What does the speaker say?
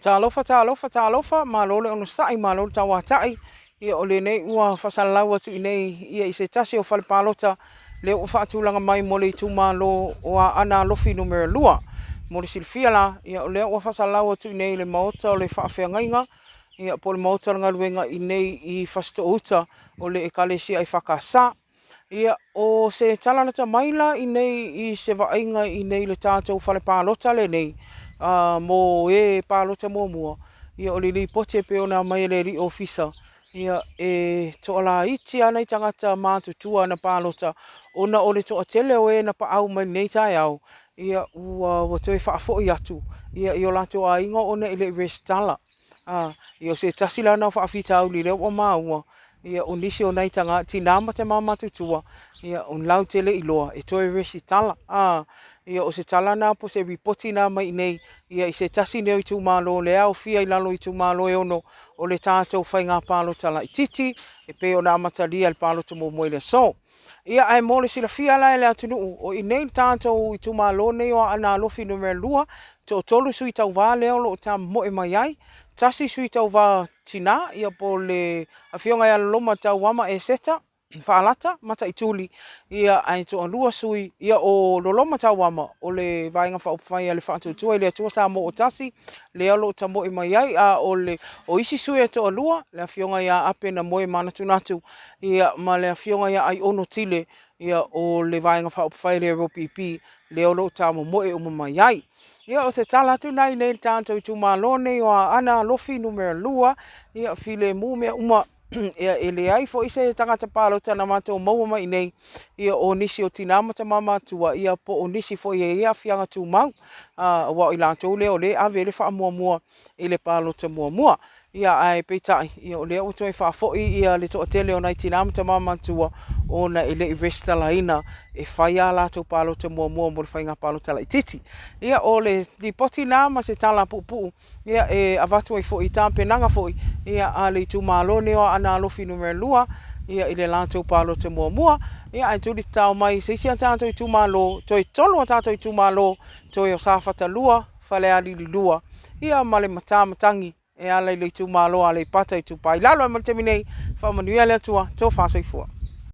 Talofa, talofa, talofa, malo le onosai, malo le tauatai. Ia o lenei ua faasalalau atu i nei ia i se tasi o fale palota lea ua faatulaga mai mo le itumalo o Aana Alofi numera 2. Mo le silafia la, ia o lea ua faasalalau atu i nei i le maota o le faafeagaiga, ia po o le maota o le galuega i nei i Fasitoouta o le Ekalesia EFKS. Ia, o se tala lata mai la i nei i se vaaiga i nei i le tatou fale palota lenei, a, mo e palota muamua, ia o le lipoti e pei ona aumai e le alii ofisa, ia e toalaiti lava nai tagata matutua na palota ona o le toatele o e na paau mai lenei taeao, ia ua, ua toe faafoi atu ia i o latou aiga ona e le i resitala. A, ia o se tasi la lena o faafitauli lea ua maua, ia o nisi o nai taga, tina ma tama matutua, ia o latou te le iloa e toe resitala. A, ia o se tala lena po o se ripoti lena mai i inei ia i se tasi nei o itumalo lea e aofia i lalo o itumalo e ono o le tatou faiga palota laitiiti e pei ona amatalia i le palota muamua i le aso. Ia, ae mo le silafia la e le atunuu, o i nei le tatou itumalo nei o Aana Alofi Nu.2, toatolu sui tauva lea o lo o tamomoe mai ai, tasi sui tauva tina, ia po o le Afioga ia Loloma Tauama Eseta Faalata Mataituli, ia ae toalua sui, ia o Loloma Tauama o le Vaega Faaupufai a le Faatuatua i le Atua Samoa ua Tasi, lea o lo o tamoe mai ai, a o le o isi sui e toalua, le Afioga ia Ape Namoe Manatunatu, ia ma le Afioga ia Aiono Tile, ia o le Vaega Faaupufai a le LPP, lea o lo o tamomoe uma mai ai. Ia o se tala atu lena i nei i le tatou itumalo nei o Aana Alofi numera 2, ia filemu mea uma, ia e leai foi se tagata palota na matou maua mai i nei, ia o nisi o tina ma tama matutua, ia po o nisi foi e i ai aafiaga tumau, aua o i latou lea o lea e ave i ai le faamuamua i le palota muamua. Ia, ae peitai, ia, o lea ua toe faafoi ia le toatele o nai tina ma tama matutua ona e le i resitalaina e fai a latou palota muamua mo le faiga palota laitiiti. Ia, o le lipoti lena ma se tala puupuu ia, e avatu ai foi i tapenaga foi ia, a le itumalo nei o Aana Alofi numera 2 ia, i le latou palota muamua. Ia, ae tuli tatao mai i se isi a tatou itumalo, toe tolu a tatou itumalo, toe o Safata 2, Falealili 2, ia ma le Matamatagi e ala i le itumalo o Aleipata Itupa i Lalo. Ae mo le taimi nei, faamanuia le Atua, tofa soifua.